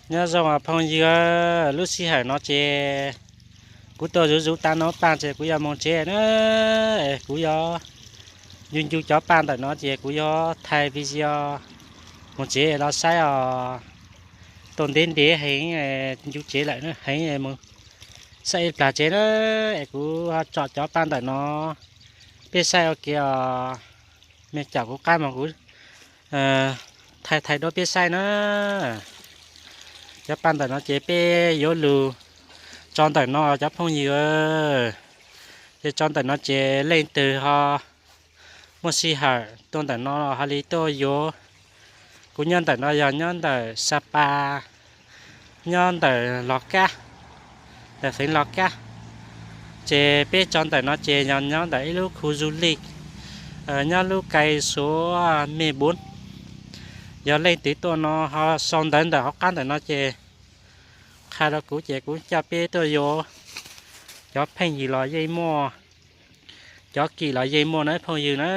Nyob zoo phooj ywg, lub sij hawm no ces kuv tuaj zuv zuv tav no paj ces kuv yuav mus tsev na. Kuv yuav ncu ncu cov paj ntawm no ces kuv yuav thaij video mus tsev los saib os. Tuaj ntev ntev heev, ncu tsev lawm heev, mus saib ib plag tsev na. Es kuv tso cov paj ntawm no peb saib ua ke os. Mej caum kuv qab mus kuv thaij thaij duab peb saib na. Cov paj ntawm no ces peb yuav lug tso ntawm no cov phooj ywg. Ces tso ntawm no ces leej twg ho muaj sij hawm tuaj ntawm no ho li tuaj yuav. Kuv nyob ntawm no yog nyob ntawm Sapa, nyob ntawm Los Kab, ntawm xeev Los Kab. Ces peb tso ntawm no ces yog nyob ntawm ib lub khu du lịch, nyob lub kais Suav Mej Npuv. Yog leej twg tuaj no ho sau ntawv ntawm hauv qab ntawm no ces qha rau kuv ces kuv coj peb tuaj yuav. Cov pheej yig los yeej muaj, cov kim los yeej muaj na phooj ywg na.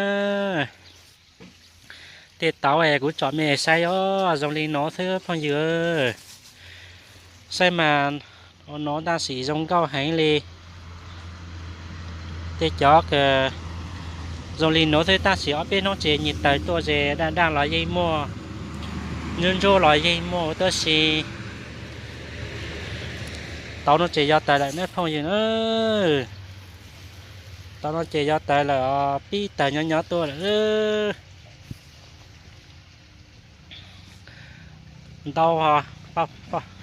Tej tauv es kuv tsom mej saib os, zoo li no xwb phooj ywg. Saib mas, ua no tab sis zoo nkauj heev li. Tej cov zoo li no xwb tab sis ob peb hnub ces nyias taws tuaj ces daj daj los yeej muaj, ntsuab ntsuab los yeej muaj tab sis tauv no ces yog taws lawm na phooj ywg na. Tauv no ces yog taws lawm os, pib taws nyob nyob tuaj lawm. Ntau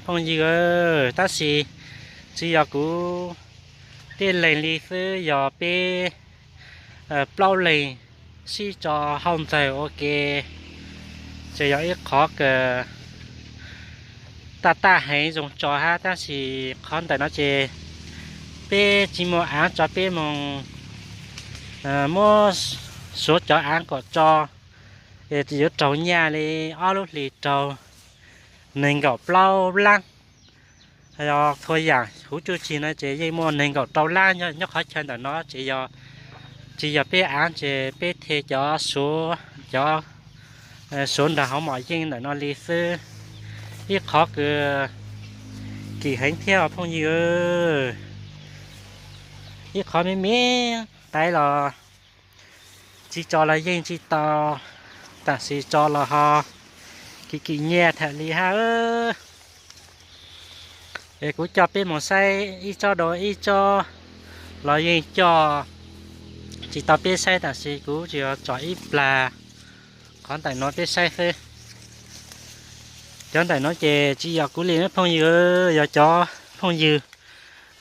phooj ywg, tab sis tsis yog kuv tib leeg li xwb, yog peb plaub leeg sib tso hauj ntxawg ua ke, ces yog ib qhov kawg taj taj heev zoo tso hab, tab sis qhov ntawm no ces peb tsis muaj aav tso, peb moog muab suav cov aav kom tso, es yuav raug nyaj li ob lub hlis raug nees nkaum plaub lab. Yog txhua yaam huv tsuj tsi no ces yeej muaj nees nkaum rau lab nyob qhov chaw ntawm no, ces yog tsis yog peb aav ces peb the cov suav, cov suav nraag hauv mom yeej ntawm no li xwb. Ib qhov kws kim heev thiab os phooj ywg. Ib qhov me me ntaiv los tsis tso los yeej tsis tau, tam sim tso los ho kim kim nyiaj tham li hab. Es kuv coj peb mus saib ib tsob dua ib tsob los yeej coj tsis tau peb saib, tam sim kuv tsuas tsom ib plag qhov ntawm no peb saib xwb. Cov ntawm no ces tsis yog kuv li na phooj ywg, yog cov phooj ywg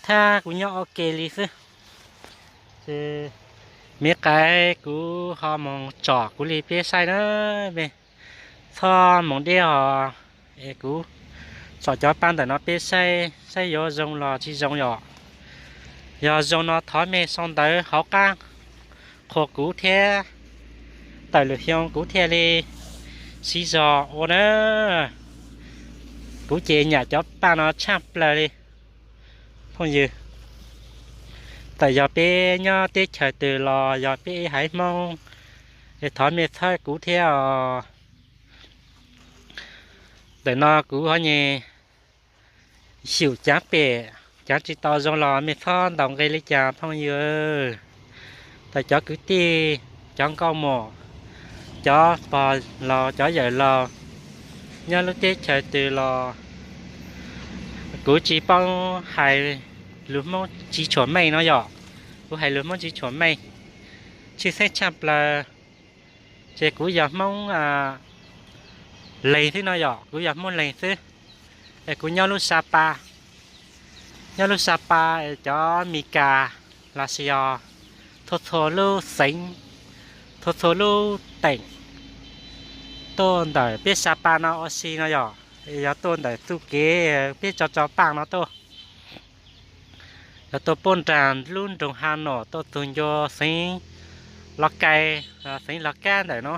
thab kuv nyob ua ke li xwb. Ces me qais kuv ho mus tsom kuv li peb saib na, mej txhob mus deb os. Es kuv tsom cov paj ntawm no peb saib, saib yuav zoo los tsis zoo yom. Yog zoo no thov mej sau ntawv hauv qab qhuas kuv thiab, tawm lwm xyoo kuv thiaj li siv zog ua na. Kuv ces nyam cov paj no tshaaj plawg li phooj ywg. Txawm yog peb nyob teb chaws twg los yog peb ib haiv Hmoob, es thov mej txhawb kuv thiab os. Ntawm no kuv ho nyem xyum caav pem caav tsis tau zoo los mej txhob ntaus nqi li cas phooj ywg. Txawm cov kwv tij, cov nkauj muam, cov pog laus, cov yawm laus, nyob lub teb chaws twg los kuv tsis paub hais lus Hmoob tsis tshuam meej no yom. Kuv hais lus Hmoob tsis tshuam meej, tshwj xeeb tshaaj plawg, ces kuv yog Hmoob Leeg xwb no yom, kuv yog Hmoob Leeg xwb. Es kuv nyob lub Sapa, nyob lub Sapa, cov Mes Kas los sis yog txhua txhua lub xeev, txhua txhua lub teem tuaj ntawm peb Sapa no ua si no yom. Yog tuaj ntawm txuj kev peb tso tso paaj no tuaj, yog tuaj puab nraag lub nroog Ha Nom tuaj txug ncua xeev Los Kais, xeev Los Kab ntawm no,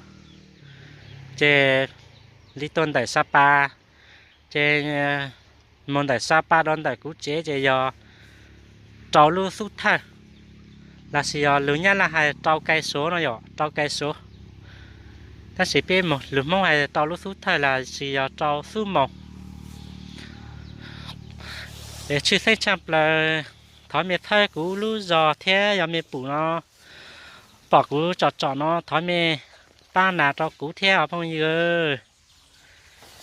ces li tuaj ntawm Sapa, ces moog ntawm Sapa rau ntawm kuv tsev ces yog rau lub xub thawj, los sis yog lug Nyab Laj hais rau kais suav no yom, rau kais suav. Tab sis peb moog lug Hmoob hais rau lub xub thawj los sis yog rau xub moos. Es tshwj xeeb tshaj plaws, thov mej txhawb kuv lub zog thiab yog mej pum no, pom kuv tsom tsom no thov mej pab nas rau kuv thiab os phooj ywg.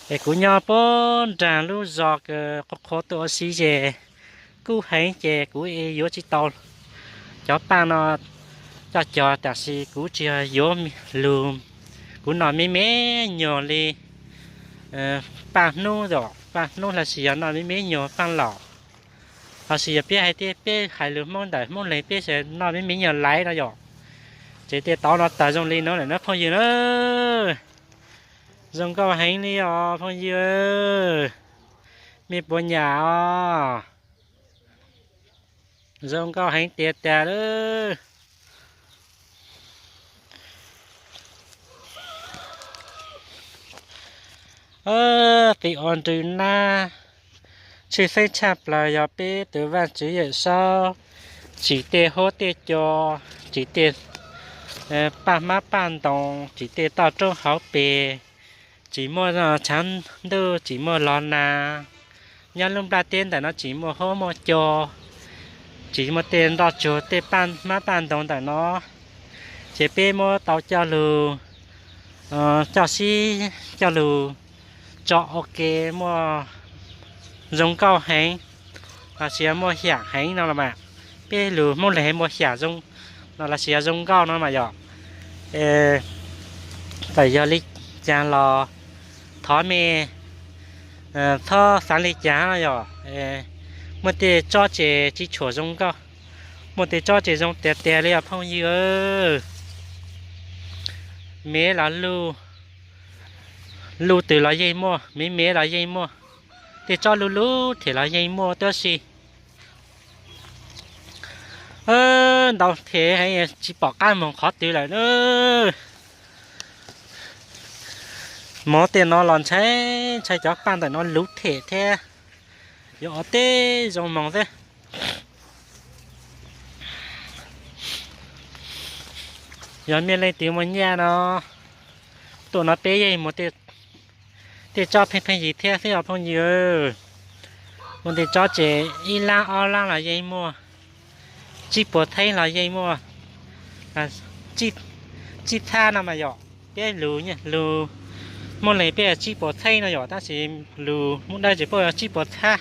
Es kuv nyob puag nraag lub zog kws qhuav qhuav tuaj ua si ces kub heev ces kuv yuav tsis tau cov paj no coj cog, tab sis kuv tsuas yog yuav lug kuv noj me me nyuag li paj hnub, paj hnub los sis yog noj me me nyuag paj laum, los sis yog peb hais tias peb hais lus Hmoob ntawm Hmoob Leeg peb noj me me nyuag laiv no yom. Ces tej tauv no tawg zoo li no lawm na phooj ywg na. Zoo nkauj heev li os phooj ywg, mej puas nyam os? Zoo nkauj heev tiag tiag lawm. Qis ua nrws nab, tshwj xeeb tshaj plaws yog peb tus Vaajtswv Yawm Saub tsim tej huab tej cua, tsim tej paj hmab paj ntoos, tsim tej toj roob hauv pes, tsis muaj tshav ntuj, tsis muaj los nag. Nyob lub nplaj teb ntawm no tsis muaj huab muaj cua, tsis muaj tej nroj tsuag tej paj hmab paj ntoos ntawm no, ces peb muab tau coj lug, coj sib coj lug tso ua ke muaj zoo nkauj heev, los sis yog muaj hiam heev no los mas. Peb lus Hmoob Leeg muaj hiam zoo no los sis yog zoo nkauj no mas yom. Txawm yog li cas los thov mej txhob xaav li cas no yom. Muaj tej tsob ces tsis tshua zoo nkauj, muaj tej tsob ces zoo tiag tiag li os phooj ywg. Me los luj, luj twg los yeej muaj, me me los yeej muaj, tej tsob luj luj them los yeej muaj tuab si. Ntau them heev tsis pom qab moog qhov twg lawm na. Moog tej no los ntshai, ntshai cov paj ntawm no luv them thiab, yuav ua teb zoo moog xwb. Yog mej leej twg muaj nyaj no, tuaj no peb yeej muag tej tsob pheej pheej yig thiab xwb os phooj ywg. Muaj tej tsob ces ib lab ob lab los yeej muaj, tsib puas txheeb los yeej muaj. Tsib txhab no mas yom, peb lus, lus Hmoob Leeg peb tsib puas txheeb no yom, tab sis lus Hmoob Dawb ces peb tsib puas txhab.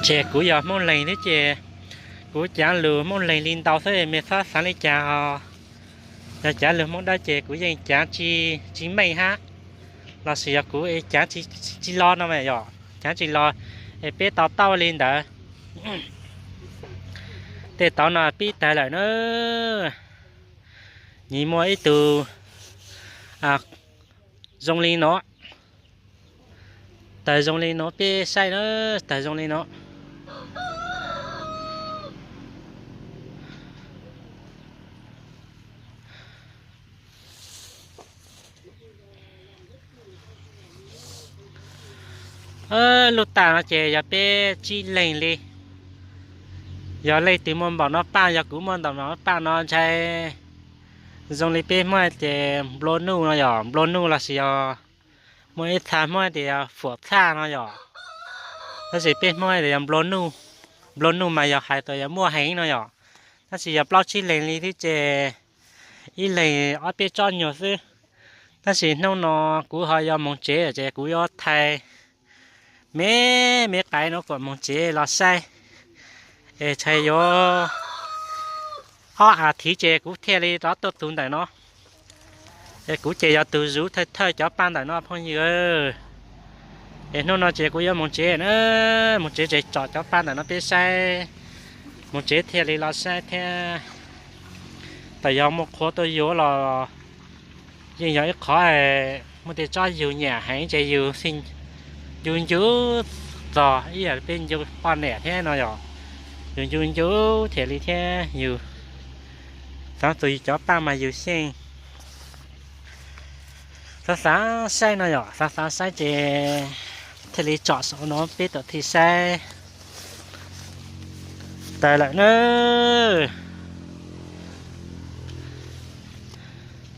Ces kuv yog Hmoob Leeg thiab ces kuv caav lus Hmoob Leeg li ntau xwb, mej txhob xaav li cas os. Yog caav lus Hmoob Dawb ces kuv yeej caav tsis meej hab, los sis yog kuv caav tsis los no mas yom, caav tsis los es peb to taub li ntawd. Tej tauv no pib tawg lawm na. Nyias muaj ib tug zoo li no, tawg zoo li no peb saib na, tawg zoo li no. Lub tag no ces yog peb tsib leeg li. Yog leej twg muaj npaum no paj, yog kuv muaj npaum no paj no ntshai zoo li peb Hmoob hais tias nplua nuj no yom, nplua nuj los sis yog muaj ib txha Hmoob hais tias yog fuam txhaj no yom. Tab sis peb Hmoob hais tias yog nplua nuj, nplua nuj mas yog hais tias yog muaj heev no yom. Tab sis yog plaub tsib leeg li thiab ces ib leeg ob peb tsob nyuag xwb. Tab sis hnub no kuv ho yuav moog tsev ces kuv yuav thaij me me qaib no kuas moog tsev los saib. Es ntshai yuav ob as thiv ces kuv thiaj li rov tuaj tus ntawm no. Es kuv ces yog tus zuv thawj thawj cov paj ntawm no phooj ywg. Es hnub no ces kuv yuav moog tsev na, moog tsev ces tsom cov paj ntawm no peb saib, moog tsev thiaj li los saib thiab. Txawm yog muaj qhua tuaj yug los yeej yog ib qhov muaj tej tsob yug nyam heev ces yug xij ncu ncu txog ib yam peb ncu poj niam thiab no yom. Yug ncu ncu thiaj li thiab yug, xaav txug yug cov paj mas yug xyeej. Xav xav saib no yom, xav xav saib ces thiaj li tsom saum no peb tam thij saib. Tawg lawm na.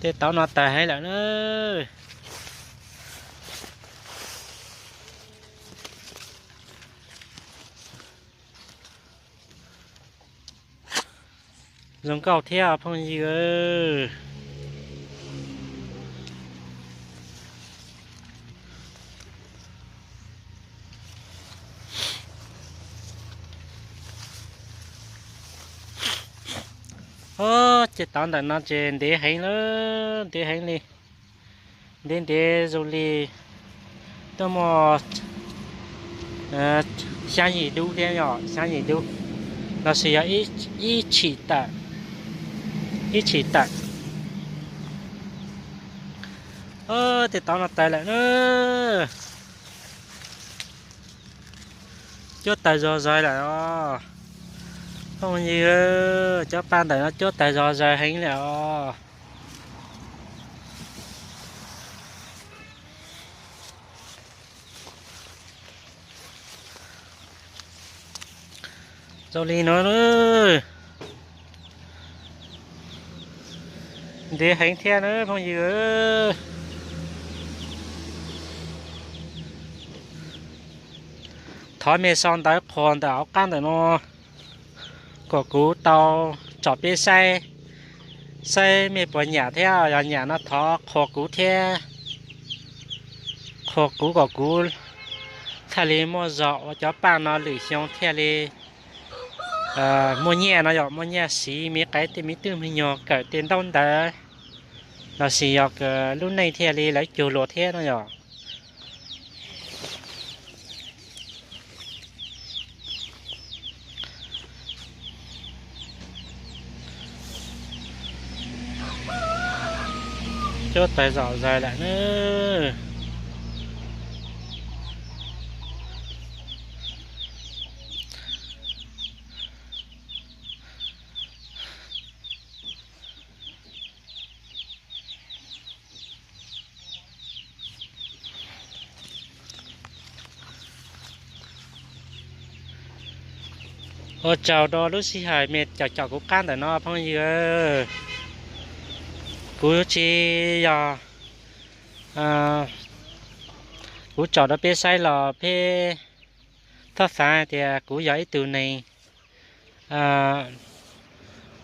Tej tauv no tawg heev lawm na. Zoo nkauj thiab phooj ywg. Ces tod ntawm no ces ntev heev lawm, ntev heev li, ntev ntev zoo li tuaj muaj xya yim dub thiab, yog xya yim dub lossis yog ib tshim tawm, ib tshim tawm. Tej tod no tawv lawm na. Cuab tawv zog zawg lawm os. Phooj ywg, cov paj ntawm no cuab tawv zog zawg heev lawm os. Zoo li no, ntev heev thiab na phooj ywg. Thov mej sau ntawv qhuas ntawm hauv qab ntawm no kom kuv tau tsom peb saib, saib mej puas nyam thiab, yog nyam no thov qhuas kuv thiab, qhuas kuv kom kuv thiaj li muaj zog ua cov paj no lwm xyoo thiaj li muaj nyiaj no yom, muaj nyiaj siv me qaib tej me tub me nyuag kawm tej ntaub ntawv lossis yog lub neej thiaj li lawv cuag luag thiab no yom. Cuab tawv zom zawg lawm na. Ua tsaug rau lub sij hawm mej caum caum kuv qab ntawm no phooj ywg. Kuv tsis yog, kuv tsom rau peb saib los peb txhob xav tias kuv yog ib tug neeg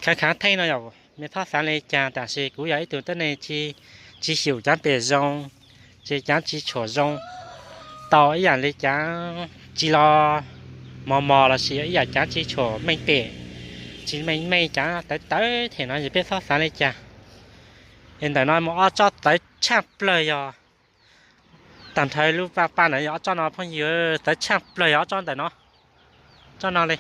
khav khav theej no yom, mej txhob xav li cas, tab sis kuv yog ib tug tuab neeg tsis xyum cov pem zoo, ces cov tsis tshua zoo tau ib yam li cov tsis los mos mos lossis ib yam cov tsis tshua meej pem, tsis meej meej, cov tawv tawv them no ces peb txhob xav li cas. Es ntawm no muaj ob tsob tawv tshaaj plawg yog, tag nrho lub paj paj ntawd yog ob tsob no phooj ywg, tawv tshaaj plawg yog ob tsob ntawm no, tsob no li.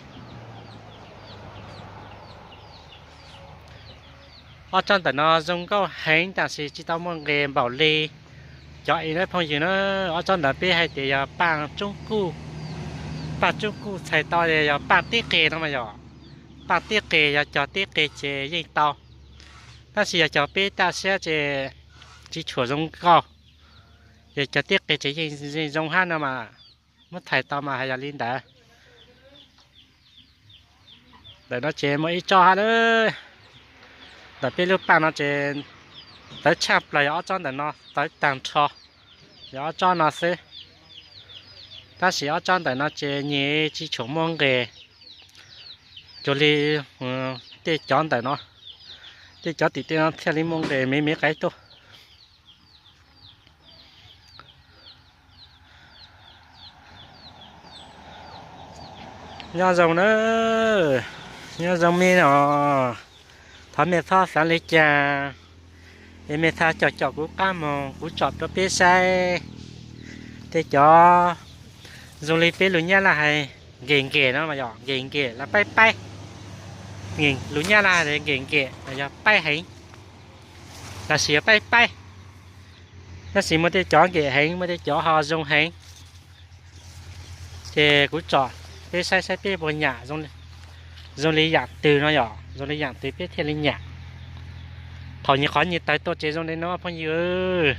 Ob tsob ntawm no zoo nkauj heev tab sis tsis tau muaj nqis npaum li cov es na phooj ywg na. Ob tsob ntawd peb hais tias yog paj tsoob kuj, paj tsoob kuj txhais tau yog paj tib qe no mas yom. Paj tib qe yog cog tib qe ces yeej tau, tab sis yog cog peb taj siab ces tsis tshua zoo nkauj, yog cog tib qe ces yeej zoo hab no mas, muab txhais tau mas hais yog li ntawd. Ntawm no ces muaj ib tsob hab lawm. Ntawm peb lub paj no ces tawv tshaaj plawg yog ob tsob ntawm no, tawv tag nrho yog ob tsob no xwb. Tab sis ob tsob ntawm no ces nyias tsis tshua muaj nqis cuag li tej cov ntawm no, tej cov tim tej no thiaj li muaj nqis me me qaib tuaj. Nyob zoo na, nyob zoo me os. Thov mej txhob xav li cas, es mej txhob caum caum kuv qab moog, kuv tsom rau peb saib. Tej cov zoo li peb lus Nyab Laj hais nkem nkem no mas yog nkem nkem los paib paib. Lus Nyab Laj hais nkem nkem los yog paib heev, los sis yog paib paib. Tab sis muaj tej cov nkem heev, muaj tej cov ho zoo heev. Ces kuv tsom peb saib saib peb puas nyam zoo li yaam twg no yom, zoo li yaam twg peb thiaj li nyam. Thaum nyias qhov nyias tawg tuaj ces zoo li no phooj ywg,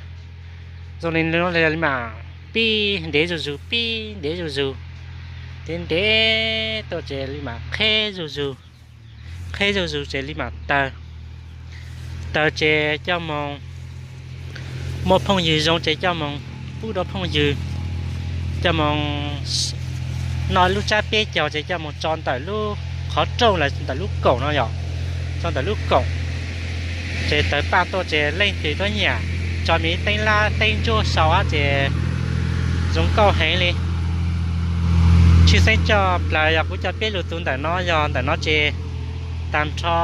zoo li no li mas pib ntev zuj zus, pib ntev zuj zus, ntev ntev tuaj ces li mas qheb zuj zus, qheb zuj zus ces li mas tawg. Tawg ces coj moog, muaj phooj ywg zoo ces coj moog pub rau phooj ywg, coj moog noj lub tsab peb caug ces coj moog tso ntawm lub qhov rooj los ntawm lub kaum no yom. tso ntawm lub koom, ces tawg paj tuaj ces leej twg tuaj nyiam, tso me teeb lab teeb ntsuab sau ces zoo nkauj heev li. Tshwj xeeb tshaj plaws yog kuv coj peb lug txug ntawm no, yog ntawm no ces tag nrho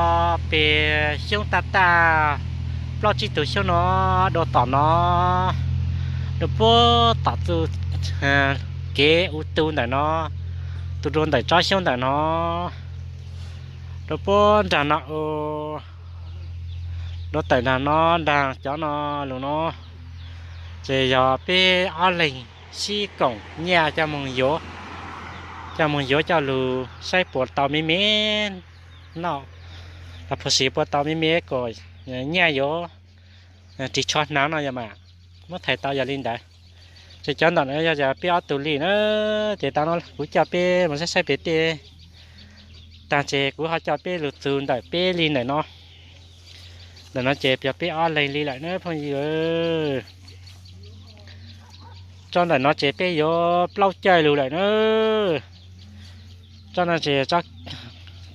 peg xyoob tag tag, plaub tsib tug xyoob no dua tom no, dua puag tom txuj kev u tu ntawm no, tu dua ntawm tsob xyoob ntawm no, dua puag nraag no, dua tawm nraag no, nraag cov no lug no, ces yog peb ob leeg sib koom nyaj coj moog yuav, coj moog yuav coj lug saib puas tau me me noj, los puas siv puas tau me me kom nyaj yuav ris tsho hnav no yog mas. Muab thaij tau yog li ntawd. Ces cov ntawm no yog peb ob tug li na, ces tav no kuv coj peb moog saib saib peg tej tag ces kuv ho coj peb lug txug ntawm peb li ntawm no. Ntawm no ces yog peb ob leeg li lawm na phooj ywg. Tsob ntawm no ces peb yuav plaub cawj lug lawm na. Tsob no ces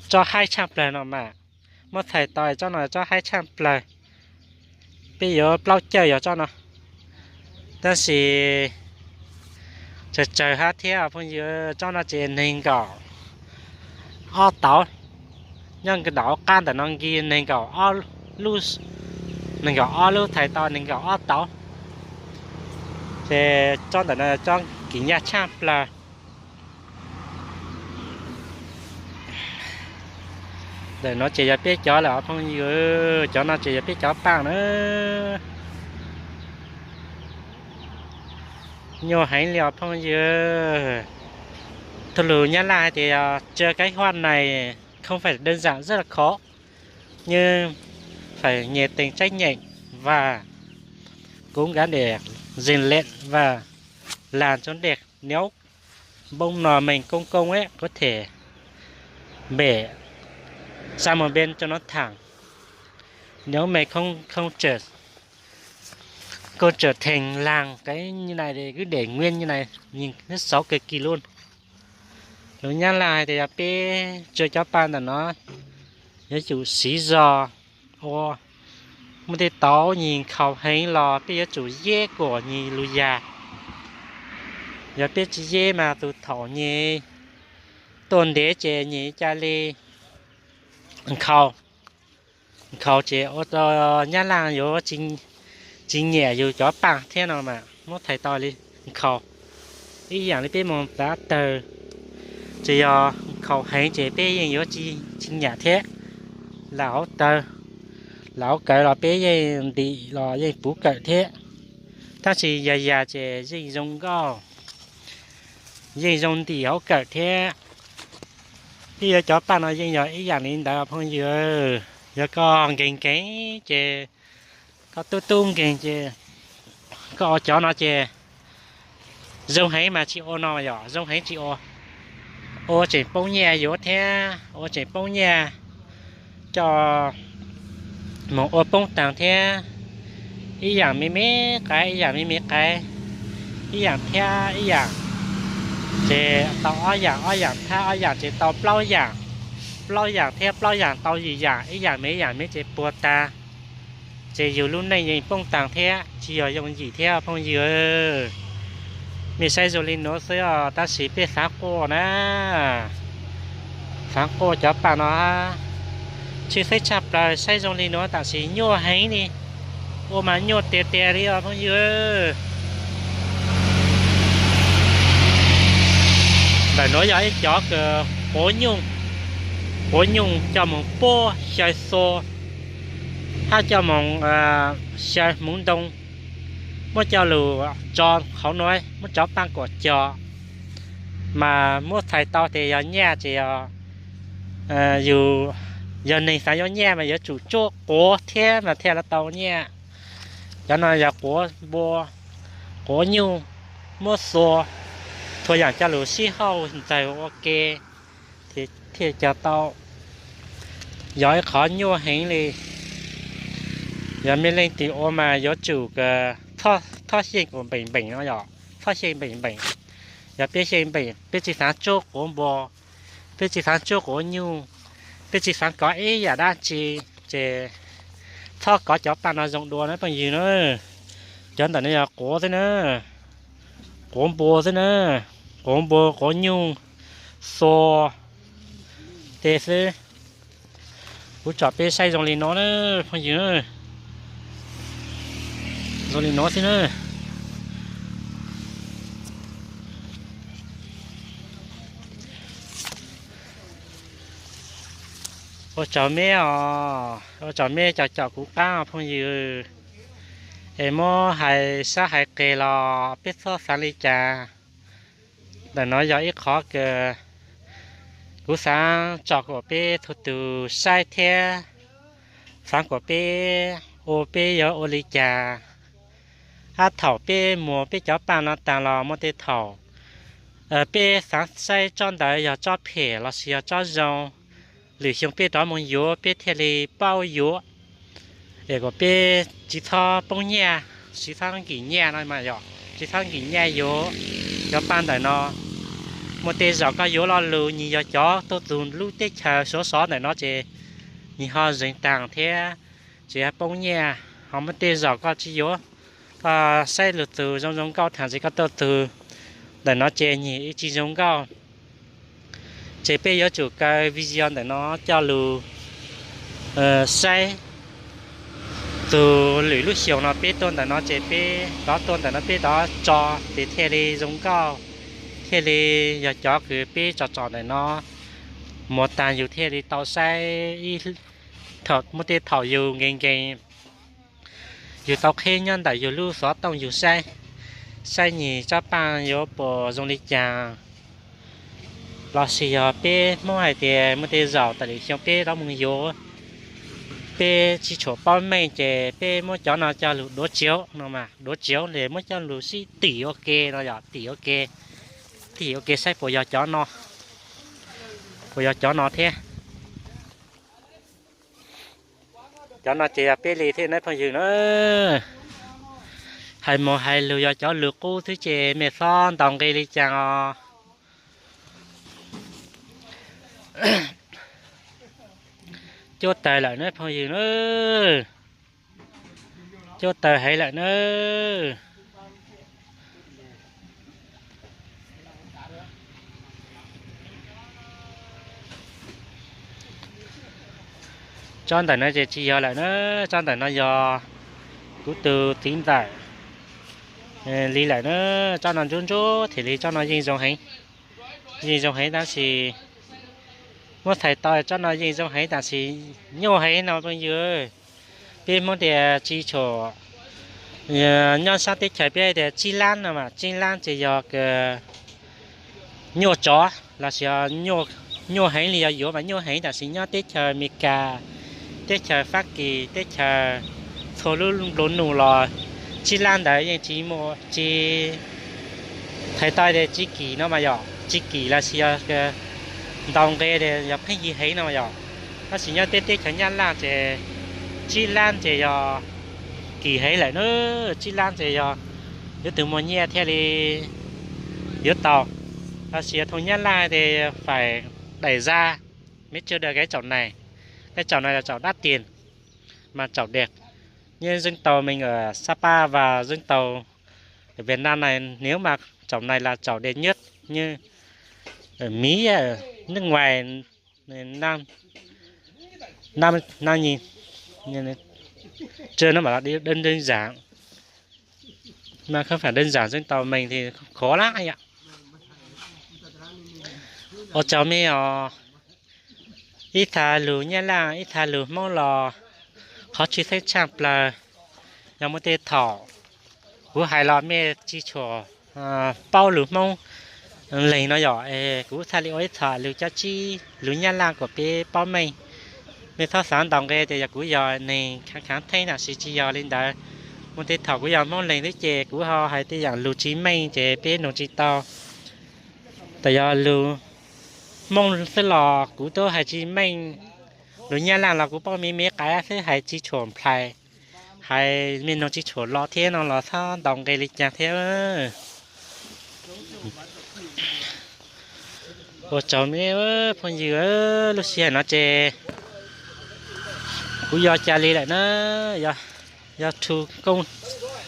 tsob haib tshaj plawg no mas, muab thaij tau tsob no tsob haib tshaj plawg. Peb yuav plaub cawj yog tsob no, tab sis tsawg tsawg hab thiab phooj ywg. Tsob no ces neeg nkaum ob tauv, nyob nkaus qab ntawm no nkig neeg nkaum, neeg nkaum ob lub, thaij tau neeg nkaum ob tauv. Ces tsob ntawm no tsob kim nyaj tshaj plawg. Ntawm no ces yog peb cov lawm os phooj ywg, cov no ces yog peb cov paaj na. Nyuaj heev li os phooj ywg. Thaj lus Nyab Laj hais tias 这个活儿呢，không phải đơn giản rất là khó, nhưng phải nhiệt tình, trách nhiệm và cố gắng để rèn luyện và làm cho đẹp. Nếu bông nò mình không công ấy có thể bẻ sang một bên cho nó thẳng. Nếu mày không không trở không trở thành làng cái như này thì cứ để nguyên như này, nhìn nó xấu cực kỳ luôn. Lus Nyab Laj hais tias yog peb tsua cov paaj ntawm no, yuav tsum siv zog ua, muaj tej tauv nyis nkhaus heev los peb yuav tsum yeb kom nyis lug yag. Yog peb tsis yeb mas tus thaum nyis tuaj ntev ces nyis ca le nkhaus. Nkhaus ces ua rau Nyab Laj yuav tsis nyiam yus cov paaj thiab no mas, muab thaij tau li nkhaus. Ib yaam li peb moog plav tawg, tsis yog nkhaus heev ces peb yeej yuav tsis nyiam thiab. Lam hauv tawg, lam hauv kawm los peb yeej ntim los yeej puv kawm thiab, tab sis yog yag ces yeej zoo nkauj, yeej zoo ntim hauv kawm thiab. Peb yuav cov paaj no yeej yog ib yaam li ntawd phooj ywg. Yog koj nkeeg nkeeg ces, koj tub tub nkeeg ces, koj ua cov no ces zoo heev mas tsis ua no yog zoo heev tsis ua. Ua tseem poob nyiaj yuav thiab, ua tseem poob nyiaj coj moog ua poob taag thiab. Ib yaam me me qaib, ib yaam me me qaib, ib yaam thiab ib yaam. Ces tau ob yaam, ob yaam thab ob yaam ces tau plaub yaam, plaub yaam thiab plaub yaam tau yim yaam, ib yaam me ib yaam me ces puag taag. Ces yus lub neej yeej poob taag thiab tsis yog yooj yim thiab phooj ywg. Mej saib zoo li nuav xwb os, tab sis peb xaav quaj na, xaav quaj cov paaj no. Tshwj xeeb tshaj plaws saib zoo li nuav tab sis nyuaj heev li, ua mas nyuaj tiag tiag li os phooj ywg. Ntawm nuav yog ib cov quav nyuj, quav nyuj coj moog puab xyaw xua, hab coj moog xyaw hmoov ntoo, muab coj lug tso hauv nuav, muab cov paaj kuam cog. Mas muab thaij tau tias yog nyaj ces yog, yus yog neeg xaav yuav nyaj mas yuav tsum tsuab quav thiab mas thiaj li tau nyaj. Cov no yog quav npua, quav nyuj, muab xua, txhua yaam coj lug sib hauj ntxawg ua ke thiaj cog tau. Yog ib qhov nyuaj heev li. Yog mej leej twg ua mas yuav tsum thob xyeej kuas npeem npeem no yog, thob xyeej npeem npeem. Yog peb xyeej npeem, peb tsis xaav tsuab quav npua, peb tsis xaav tsuab quav nyuj, Peb tsis xaav kov ib yaam dab tsi, ces txhob kov cov paaj no zoo dua na phooj ywg na. Cov ntawm no yog quav xwb na, quav npua xwb na, quav npua quav nyuj, xua, tej xwb. Kuv tsom peb saib zoo li no na phooj ywg, zoo li no xwb na. Ua tsaug meb os, ua tsaug meb cov caum kuv qaab phooj ywg. Es muab hais sab hais qes los peb txhob xaav li cas. Ntawm no yog ib qhov kws kuv xaav tsom kuas peb txhua tug saib thiab xaav kuas peb ua peb yuav ua li cas. Hab thaum peb muag peb cov paaj no taag los muaj tej thaum peb xaav saib tsob ntawd yog tsob phem lossis yog tsob zoo, lwm xyoo peb rov moog yuav peb thiaj li paub yuav. Es kuas peb tsis txhob poob nyaj, tsis txhob nkim nyaj no mas yog tsis txhob nkim nyaj yuav cov paaj ntawm no. Muaj tej zaum koj yuav lo lus nwg yog cov tuaj txug lub teb chaws sov sov ntawm no ces nwg ho zeeg taag thiab tsis poob nyaj. Ho muaj tej zaum koj tsis yuav, koj saib lug txug zoo zoo nkauj thaam sis koj tuaj txug ntawm no ces nwg tsis zoo nkauj. Ces peb yuav tsum kaw video ntawm no coj lug saib txug lwm lub xyoo no peb tuaj ntawm no ces peb rov tuaj ntawm no peb rov tso ces thiaj li zoo nkauj, thiaj li yog cov kws peb tso tso ntawm no muag taag yug thiaj li tau saib. Muaj tej thaum yug nkees nkees, yug tau qheb nyob ntawm yug lub xov tooj yug saib, saib nwg tsob paaj yuav puas zoo li cas. Lossis yog peb Hmoob hais tias muaj tej zaum tas lwm xyoo peb rov moog yuav, peb tsis tshua paub meej ces peb muab cov no coj lug duav tsiauv no mas, duav tsiauv le muab coj lug sib tim ua ke no yog tim ua ke, tim ua ke saib puas yog cov no, puas yog cov no thiab. Cov no ces yog peb li thiab na phooj ywg na. Hais mus hais lug yog cov lug qub xwb ces mej txhob ntaus nqi li cas os. Cuab tawg lawm na phooj ywg na. Cuab tawg heev lawm na. Tsob ntawm no ces tsis yog lawm na, tsob ntawm no yog kuv tus txiv ntxawm li lawm na. Tsob no ntsuab ntsuab thiaj li, tsob no yeej zoo heev, yeej zoo heev tab sis muab txhais tau tsob no yeej zoo heev tab sis nyuaj heev no phooj ywg. Peb Hmoob tias tsis tshua, nyob sab teb chaws peb tias tsib lab no mas, tsib lab ces yog nyuaj tsov lossis nyuaj heev li, yog yuav mas nyuaj heev tab sis nyob teb chaws Amelikas, teb chaws Fab Kis, teb chaws txhua lub nplua nuj los tsib lab ntawd yeej tsis muaj, tsis, txhais tau tias tsis kim no mas yog tsis kim lossis yog ntaus nqe yog pheej yig heev no mas yog. Tab sis nyob teb, teb chaws Nyab Laj ces tsib lab ces yog kim heev lawm na, tsib lab ces yog yuav tug muaj nyiaj thiaj li yuav tau. Tab sis yog thooj Nyab Laj ces phải đẩy giá, mới chưa được cái chậu này. Cái chậu này là chậu đắt tiền, mà chậu đẹp. Như dân tộc mình ở Sapa và dân tộc ở Việt Nam này, nếu mà chậu này là chậu đẹp nhất, như ở Mỹ, ở nước ngoài, năm, năm, năm nhìn, trên nó bảo là đơn, đơn giản, mà không phải đơn giản, dân tộc mình thì khổ lắm anh ạ. Ua tsaug mej os. Ib txha lug Nyab Laj ib txha lug Hmoob los qhov tshwj xeeb tshaj plaws. Yog muaj tej thaum kuv hais los mej tsis tshua paub lug Hmoob leeg no yog es kuv txhaj li ua ib txha lug cab tsib lug Nyab Laj kom peb paub meej. Mej txhob xav ntaus nqe tias yog kuv yog neeg khaav khaav theeb tab sis tsis yog li ntawd. Muaj tej thaum kuv yog Hmoob leeg xwb ces kuv ho hais tej yaam lug tsis meej ces peb noog tsis tau. Txawm yog lug Hmoob xwb los kuv tub hais tsis meej, lug Nyab Laj los kuv paub me me qab xwb hais tsis tshua nplhais, hais mej noog tsis tshua lo thiab no los txhob ntaus nqe li cas thiab. Ua tsaug nej phooj ywg, lub sij hawm no ces kuv yuav cia li lawm na, yuav rhu koob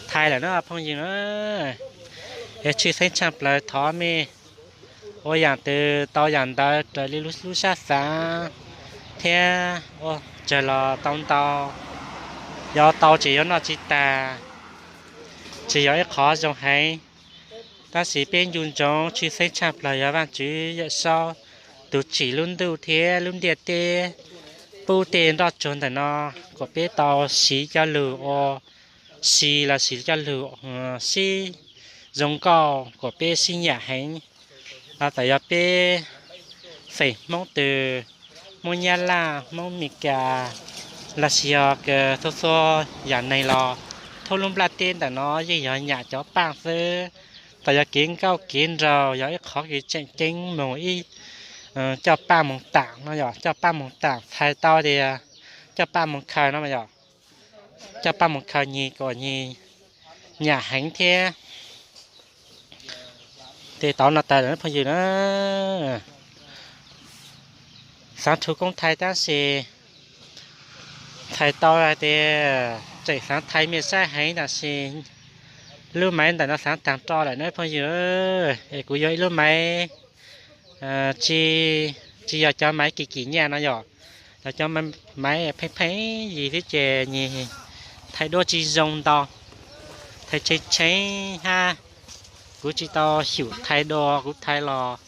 thaij lawm na phooj ywg na. Es tshwj xeeb tshaj plaws thov mej ua yaam twg tau yaam ntawd raws li lub sab xaav thiab ua tsawg los tau ntau, yuav tau tsis yuav noj tsis tag, tsis yog ib qhov zoo heev. Tab sis peb nco ntsoov tshwj xeeb tshaj plaws yog Vaajtswv Yawm Saub tus tsim lub ntuj thiab lub ntiaj teb, pub tej nroj tsuag ntawm no kom peb tau siv coj lug ua si los sis coj lug sib zoo nkauj kom peb sib nyam heev. Los txawm yog peb feem Hmoob twg, Hmoob Nyab Laj, Hmoob Meskas, los sis yog txhua txhua yaam neeg los thoob lub nplaj teb ntawm no yeej yog nyam cov paaj xwb. Txawm yog kev nkauj kev nraug yog ib qhov kev tseem ceeb moog ib, coj paaj moog taam no yog coj paaj moog taam txhais tau tias coj paaj moog khaws no yog coj paaj moog khaws nyig kom nyig nyam heev thiab. Ces tau no tas lawm phooj ywg na, xaav rhu koob thaij tab sis txhais tau hais tias tseem xaav thaij mej saib heev tab sis lub maiv ntawm no xaav taag roj lawm na phooj ywg. Es kuv yuav ib lub maiv tsis yog cov maiv kim kim nyaj no yog, yog cov maiv pheej pheej yig xwb ces nyig thaij duab tsis zoo ntau, thaij tshee tshee hab. Kuv tsis tau xyum thaij dua, kuv thaij los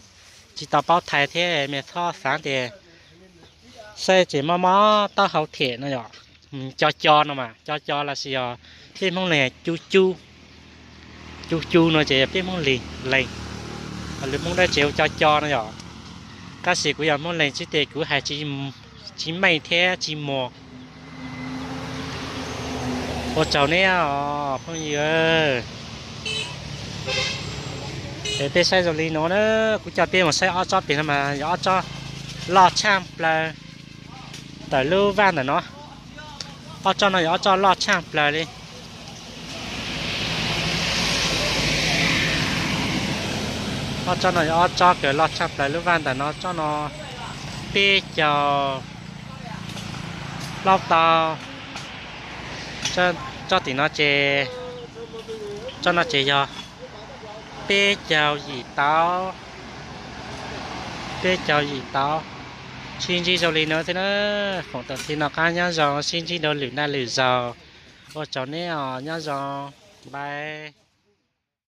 tsis tau paub thaij thiab, mej txhob xaav tias saib tseem mob mob taub hau thiam no yog. Co co no mas, co co los sis yog peb Hmoob leeg cu cu, cu cu no ces yog peb Hmoob leeg, leeg, lwm Hmoob dab tsi hu co co no yog. Tab sis kuv yog Hmoob leeg xwb ces kuv hais tsis meej thiab tsis muag. Ua tsaug neb os phooj ywg. Es peb saib zoo li no na, kuv coj peb mus saib ob tsob pem no mas yog ob tsob loj tshaj plaws ntawm lub vaj ntawm no. Ob tsob no yog ob tsob loj tshaj plaws li. Ob tsob no yog ob tsob kws loj tshaj plaws lub vaj ntawm no, tsob no peb caug plaub tau, tsob tim no ces, tsob no ces yog peb caug yim tau, peb caug yim tau. Sib ntsib zoo li no xwb na, foom tam sim no qab nyob zoo, sib ntsib dua lwm naj lwm zaug. Ua tsaug neb os, nyob zoo, bye.